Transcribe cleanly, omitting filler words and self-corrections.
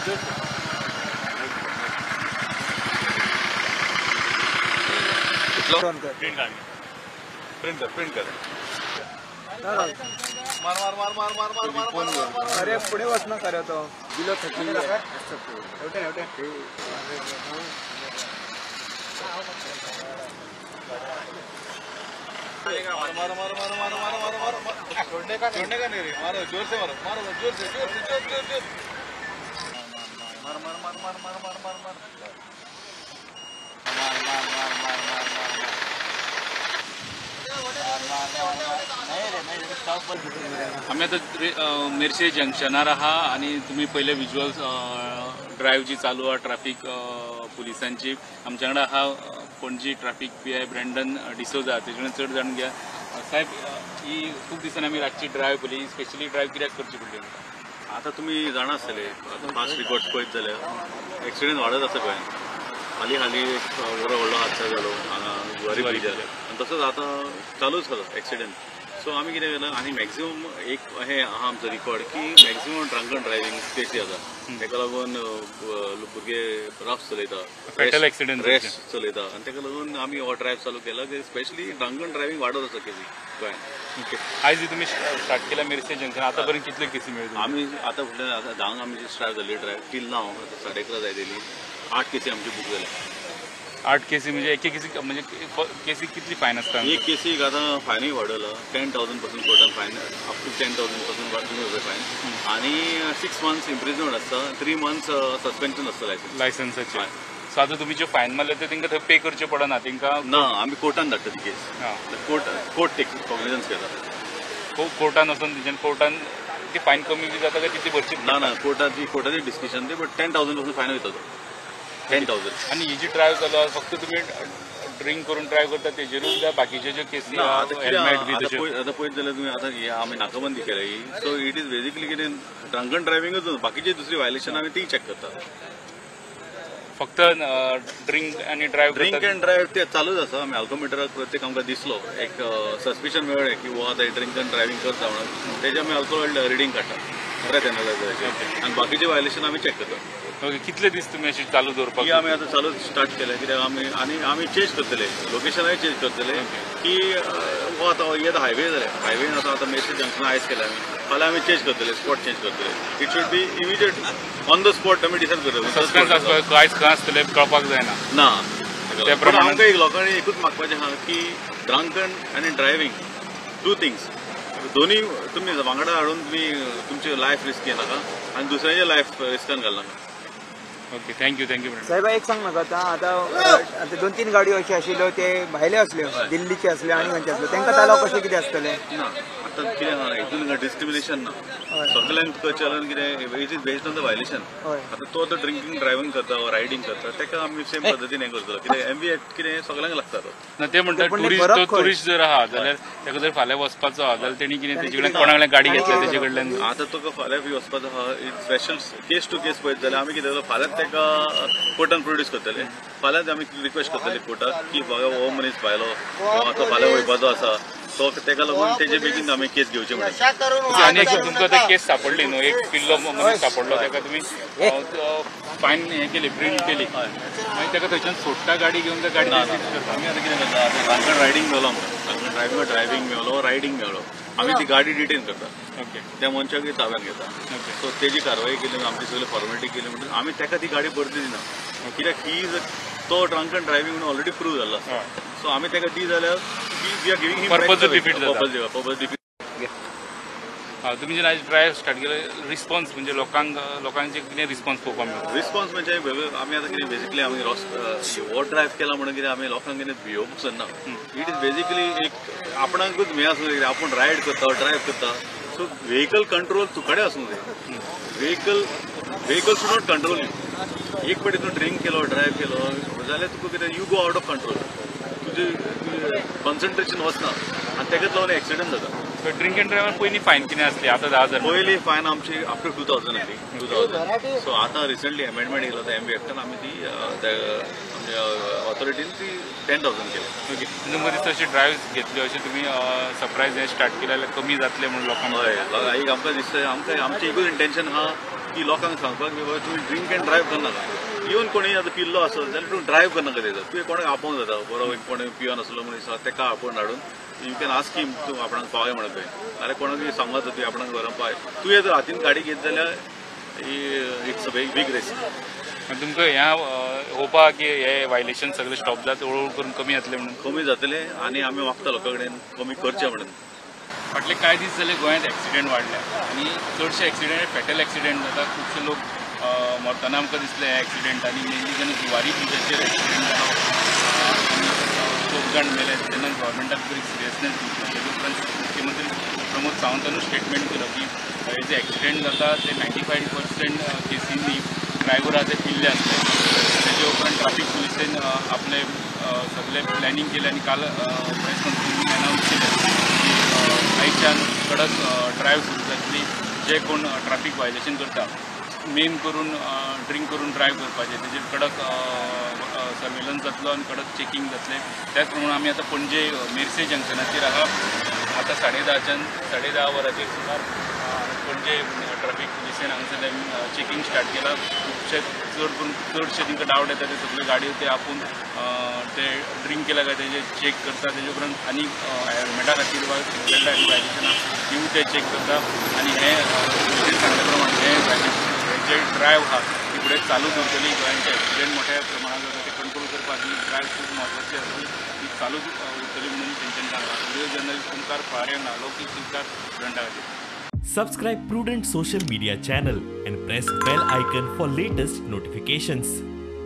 जोर से। प्रिंट काढ, प्रिंट कर, प्रिंट कर। मार मार मार मार मार मार मार मार। अरे पुढे वच ना करे तो दिलो थकली। एवढे एवढे मार मार मार मार मार मार मार मार। छोड़ने का नहीं रे, मारो जोर से, मारो मारो जोर से, जोर से, जोर जोर जोर। मार मार मार मार मार मार मार मार मार मार मार मार मार मार। आमी आतां मेरशे जंक्शनार आहा आनी तुमी पयले विज्युअल ड्रायव्ह जी चालू आहा ट्राफीक पुलिसांची, आमच्या वांगडा आहा Panaji traffic PI Brandon D'Souza, तेजे कडेन चड जाणून घ्या। साहेब, ही खूब दिसांनी आमी रातची ड्रायव्ह पळयली, स्पेशली ड्रायव्ह कित्याक करची पडली? आतां तुमी जाणा आसतले, आतां पास्ट रिकॉर्ड्स पळयत जाल्यार एक्सिडंट वाडत आसा गोंयांत। हालीं हालीं एक बरो व्हडलो हादसा जालो हांगा जुवारी ब्रिजार, आनी तसोच आतां चालूच आसा एक्सिडंट। सो आमी कितें केलां, आनी मॅक्झिमम एक हें आहा आमचो रिकॉर्ड की मॅक्झिमम ड्रंकन ड्रायव्हिंग केसी आसा, ताका लागून भुरगे रफ चलयता, फेटल एक्सिडंट रेश चलयता, आनी ताका लागून आमी हो ड्रायव्ह चालू केला की स्पेशली ड्रंकन ड्रायव्हिंग वाडत आसा केसी गोंयांत। ओके, आयज तुमी स्टार्ट केला मेरशे जंक्शन, आतां पर्यंत कितल्यो केसी मेळ्ळ्यो? आमी आतां फुडल्यान आतां 10 आमची स्टार्ट जाली ड्रायव्ह टील नाव आतां 11:30 जायत येयली, 8 केसी आमची बूक जाल्या। 8 केसी म्हणजे एक केसी म्हणजे केसी कितली फायन आसता? एक केसीक आतां फायनूय वाडयला, 10,000 पासून कोर्टान फायन अप टू 10,000 पासून रुपये फायन, आनी 6 मंथ्स इम्प्रिजनमेंट आसता, 3 मंथ्स सस्पेन्शन आसता लायसन्स लायसन्साचेर। सो आतां तुमी ज्यो फायन मारले ते तांकां थंय पे करचें पडना तांकां? ना, आमी कोर्टान धाडटा ती केस, कोर्ट टेक कॉग्निजन्स घेता। कोर्टान वचून तेंच्यान कोर्टान ती फायन कमी बी जाता काय तितली भरची? ना ना, कोर्टाची कोर्टाची डिस्कशन ती, बट 10,000 पासून फायन वयता तो, 10,000। आनी ही जी ड्रायव्ह चालू आसा फक्त तुमी ड्रिंक करून ड्रायव्ह करता तेजेरूच काय बाकीचे ज्यो केसी हेल्मेट बी तशें? आतां पळयत जाल्यार तुमी आतां आमी नाकाबंदी केल्या ही, सो it is basically कितें ड्रंकन ड्रायव्हिंगूच, बाकीचे दुसरी व्हायलेशन आमी ती चॅक करता। फक्त ड्रिंक आनी ड्रायव्ह? ड्रिंक एंड ड्रायव्ह ते चालूच आसा। आमी अल्कोमिटराक प्रत्येक आमकां दिसलो एक सस्पिशन मेळ्ळें की हो आतां ड्रिंक एंड ड्रायव्हिंग करता म्हणून, तेजे आमी अल्कोहोल रिडींग काडटा ब्रेथ एनालायझराचेर, आनी बाकीचे व्हायलेशन आमी चॅक करता। ओके, कितले दीस तुमी अशी चालू दवरपाक? ही आमी आतां चालू स्टार्ट केल्या कित्याक आमी आनी आमी चेंज करतले, लोकेशनाय चेंज करतले की हो आतां हे आतां हायवे जाले, हायवेन आतां आतां मेरशे जंक्शन आयज केल्या आमी, फाल्यां आमी चेंज करतले, स्पॉट चेंज करतले। It should be immediate on the spot आमी डिसायड करतले। सस्पेन्स आसपाक आयज खंय आसतले कळपाक जायना ना, ते आमकां एक लोकांनी एकूच मागपाचें आहा की ड्रंकन आनी ड्रायव्हिंग टू थिंग्स दोन्ही तुमी वांगडा हाडून तुमी तुमची लायफ रिस्क घेनाका आनी दुसऱ्याचे लायफ रिस्कान घालनाका। Okay, thank you. Thank you साहेब, एक सांग म्हाका आतां आतां 2-3 गाडयो अश्यो आशिल्ल्यो ते भायले आसल्यो, दिल्लीचे आसल्यो आनी खंयचे आसल्यो, तांकां तालाव कशें कितें आसतलें? ना, आतां कितें आहा हितून डिस्क्रिमिनेशन ना, सगल्यांक चलन कितें it is based on the violation. आतां तो आतां ड्रिंकींग ड्रायव्हिंग करता वा रायडींग करता ताका आमी सेम पद्दतीन हें करतलो, कित्याक एमव्ही एक्ट कितें सगल्यांक लागता तो। ना, ते म्हणटा टुरिस्ट जर आहा जाल्यार ताका जर फाल्यां वचपाचो आहा जाल्यार तेणी कितें तेजे कडल्यान कोणा कडल्यान गाडी घेतल्या तेजे कडल्यान? आतां तुका फाल्यां वचपाचो आहा, स्पेशल केस टू केस पळयत जाल्यार आमी कितें करतलो, फाल्यांच ताका कोर्टान प्रोड्यूस करतले, फाल्यांच आमी रिक्वेस्ट करतले कोर्टाक की बाबा हो मनीस भायलो आतां फाल्यां वयपाचो आसा, तो ताका लागून तेजे बेगीन आमी केस घेवची म्हणून। आनी एक तुमकां आतां केस सापडली न्हू, एक पिल्लो मनीस सापडलो, ताका तुमी फायन हें केली, प्रिंट केली, मागीर ताका थंयच्यान सोडटा गाडी घेवन गाडी? आमी आतां कितें करता, आतां ड्रंकन रायडींग मेवलो आमकां, ड्रंकन ड्रायव्हिंग ड्रायव्हिंग मेवलो, रायडींग मेवलो, आमी ती गाडी डिटेन करता, त्या मनशाक ताब्यात घेता। सो तेजी कारवाई केली, आमची सगळी फॉर्मेलिटी केली म्हणून आमी ताका ती गाडी परती दिना, कित्याक ही तो ड्रंकन ड्रायव्हिंग म्हणून ऑलरेडी प्रूव जाल्लो आसा। सो आमी ताका दी जाल्यार we are giving him purpose defeat जाता, पर्पज डिफीट। तुमी जेन्ना आयज ड्रायव्ह स्टार्ट केलो, रिस्पॉन्स म्हणजे लोकांचे कितें रिस्पॉन्स पळोवपाक मेळ्ळो? रिस्पॉन्स म्हणजे आमी आतां कितें बेसिकली आमी हो ड्रायव्ह केला म्हणून कितें आमी लोकांक कितें भियोवंक सोदना। It is basically एक आपणाकूच हें आसूं जाय, आपूण रायड करता ड्रायव्ह करता, सो व्हेकल कंट्रोल तुकडे आसूंक जाय, vehicle should not control you. एक फावटी तूं ड्रिंक केलो ड्रायव्ह केलो जाल्यार तुका कितें you go out of control, तुजें कॉन्सन्ट्रेशन वचना आनी तेकाच लागून एक्सिडंट जाता। ड्रिंक एंड ड्रायव्हर पयलीं फायन कितें आसली? आतां 10,000। पयलीं फायन आमची अप टू 2,000 आसली, 2,000। सो आतां रिसंटली अमेंडमेंट येयलो तो एमव्ही एक्टान, आमी ती आमच्या ऑथॉरिटीन ती 10,000 केली। ओके, तुमकां दिसता अशी ड्रायव्ह घेतल्यो अशें तुमी सरप्रायज हें स्टार्ट केलें जाल्यार कमी जातलें म्हणून लोकांक? हय, एक आमकां दिसता, आमकां आमचें एकूच इंटेन्शन आहा की लोकांक सांगपाक की बाबा तुमी ड्रिंक एंड ड्रायव्ह करनाका. इवन कोणी आतां पिल्लो आसत जाल्यार तूं ड्रायव्ह करनाका तेजो, तुवें कोणाक आपोवंक जाता, बरो कोण पिवन आसलो मनीस आसा तेका आपोवन हाडून you can ask him तूं आपणाक पावय म्हणून खंय, नाल्यार कोणाकूय सांगत तुवें आपणाक घरा पावय. तुवें जर हातीन गाडी घेत जाल्यार it's a big risk. तुमकां ह्या होप आहा की हे वायलेशन सगळे स्टॉप जात, हळूहळू करून कमी जातले म्हणून? कमी जातले आनी आमी मागता लोकां कडेन कमी करचें म्हणून. फाटले कांय दीस जाले गोंयांत एक्सिडेंट वाडल्या आनी चडशे एक्सिडेंट फेटल एक्सिडेंट जाता. खुबशे लोक मरतना आमकां दिसले ह्या एक्सिडेंटांनी. मेनली जेन्ना जुवारी ब्रिजाचेर एक्सिडेंट जालो आनी खूब जाण मेले तेन्ना गव्हर्मेंटाक बरी सिरियसनेस दिवची. तेजे उपरांत मुख्यमंत्री प्रमोद सावंतानूच स्टेटमेंट केलो की हे जे एक्सिडेंट जाता ते 95% केसींनी ड्रायव्हर आहा ते पिल्ले आसले. तेजे उपरांत ट्राफीक पुलिसेन आपले सगळे प्लॅनिंग केलें आनी काल प्रेस कॉन्फरन्सीन अनावन्स केलें की आयच्यान कडक ड्रायव्ह सुरू जातली. जे कोण ट्राफीक व्हायलेशन करता, मेन करून ड्रिंक करून ड्रायव्ह करपाचें, तेजेर कडक सर्वेलन्स जातलो आनी कडक चेकिंग जातलें. त्याच प्रमाणे आमी आतां पणजे मेर्से जंक्शनाचेर आहा. आतां 10:30 वरांचेर सुमार पणजे ट्राफीक पुलिसेन हांगासर चेकिंग स्टार्ट केलां. खुबशे चड करून चडशे तांकां डावट येता ते सगळ्यो गाडयो ते आपूण ते ड्रिंक केल्या काय तेजे चॅक करता. तेजे उपरांत आनी हेल्मेटा खातीर वा सीट बेल्टा खातीर व्हायलेशनां तिवूय ते चॅक करता. आनी हे पुलिसेन सांगल्या प्रमाणे हे व्हायलेशन जे ड्रायव्ह आहा ती फुडें चालू दवरतली. गोंयांचे एक्सिडेंट मोठ्या प्रमाणात जाता ते कंट्रोल करपाक ही ड्रायव्ह खूब म्हत्वाची आसली, ती चालू उरतली म्हणून तेंच्यांनी सांगलां. व्हिडिओ जर्नलिस्ट ओमकार फळारी, लौकीक शिलकार, प्रुडंटा खातीर. Subscribe Prudent Social Media channel and press bell icon for latest notifications.